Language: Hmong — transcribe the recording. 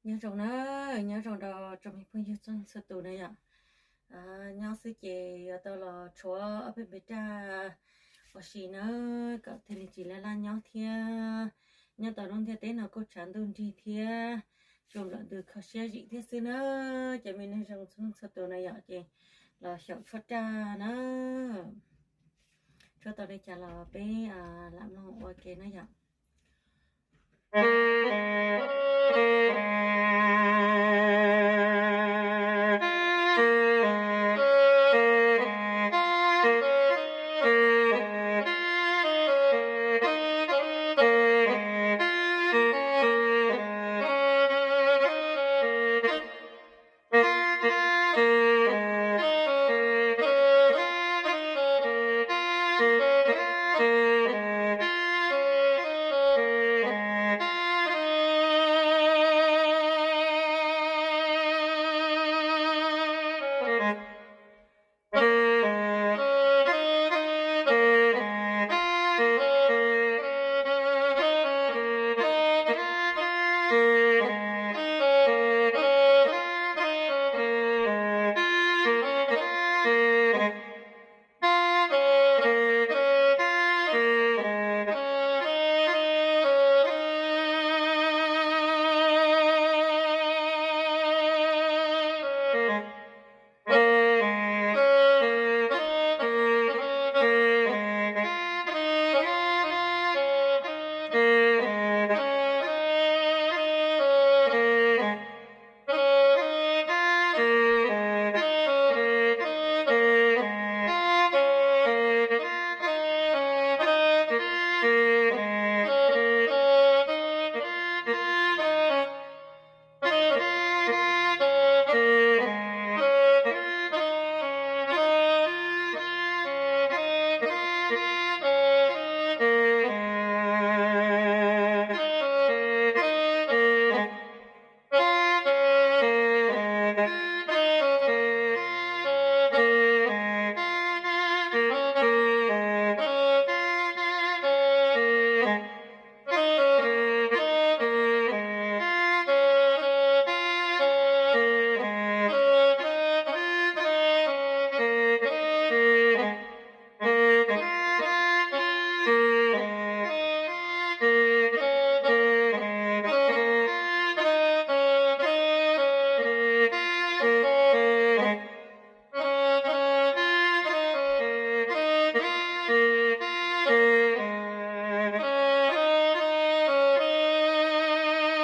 Nyob zoo na, nyob zoo rau tsoom me phooj ywg txhua txhua tus na yom. Nyob xwb ces yuav tau los tshuav ob peb npe raj ua si na, kom thiaj li tsis laj laj nyob thiab. Nyob tau lub ntiaj teb no kuj tshav ntuj nrig thiab, tsuas nplawm ntws kho siab zim thiab xwb na. Cov me neeg zoo txhua leej txhua tus na yom, ces los xyaum tshuab raj na. Tshuab tau li cas los peb lam mloog ua ke na yom.